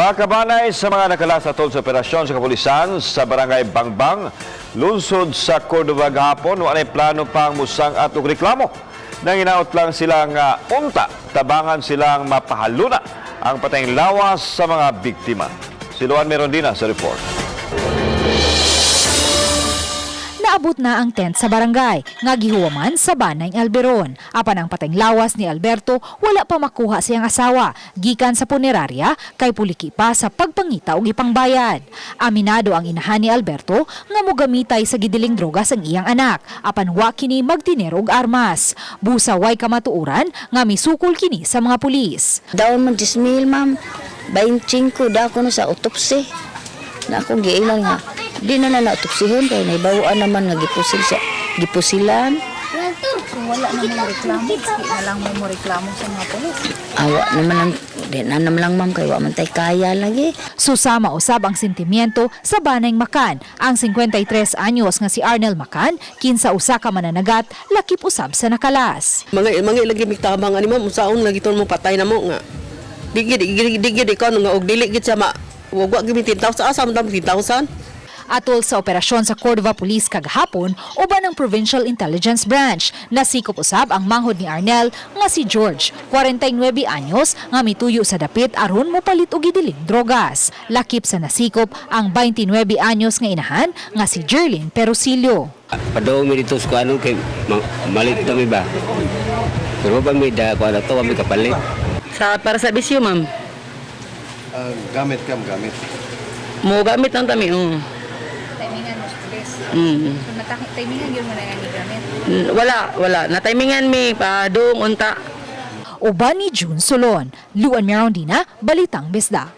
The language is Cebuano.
Mga kabanay sa mga nakalas atol sa operasyon sa kapulisan sa Barangay Bangbang, lungsod sa Cordova gahapon, walay plano pang musang at og reklamo. Nang inaot lang silang unta, tabangan silang mapahaluna ang patayng lawas sa mga biktima. Si Luan Merondina sa report. Naabot na ang tent sa barangay, nga gihuwaman sa banay Alberon. Apan ang pateng lawas ni Alberto wala pa makuha siyang asawa, gikan sa punerarya kay puliki pa sa pagpangita og ipangbayad. Aminado ang inahan ni Alberto nga mogamitay sa gidiling drogas ang iyang anak, apan wa kini magtiner og armas. Busa way kamatuoran nga misukol kini sa mga pulis. Daw man 10,000, ma'am. 25 da ko no sa autopsy. Na akong giilan nga. Di na na na-autopsyhon kay naibawaan naman nga gipusil sa gipusilan. Kung wala na mo reklamo, sige na lang mo mo reklamo sa mga polis. Awa naman ang di na naman lang, ma'am, kay wa man tay kaya lagi. Susama usab ang sentimiento sa banay Makan. Ang 53 anyos nga si Arnel Makan, kinsa usa ka mananagat, lakip usab sa nakalas. Mga lagi mitabang ani, ma'am, unsaon lagi ton mo patay na mo nga. Di gid ikaw nga og dili gid siya ma wa gid mi 10,000, asa man ta 10,000. Atol sa operasyon sa Cordova Police kagahapon, uban ang Provincial Intelligence Branch. Nasikop usab ang manghod ni Arnel nga si George, 49 anyos, nga mituyo sa dapit aron mopalit og gidiling drogas. Lakip sa nasikop ang 29 anyos nga inahan nga si Jerlyn Perosilio. Padoong mi dito sa kuano kay malit kami ba. Pero ba mi da kuano to kami kapalit. Sa para sa bisyo, ma'am. Ah, gamit kam, gamit. Mo gamit lang kami, oh. Timingan mo sa polis. So, timingan yun mo na yung gigamit. Wala, wala. Natimingan mi pa doong unta. Uban ni June Solon, Luan Merondina, Balitang Bisda.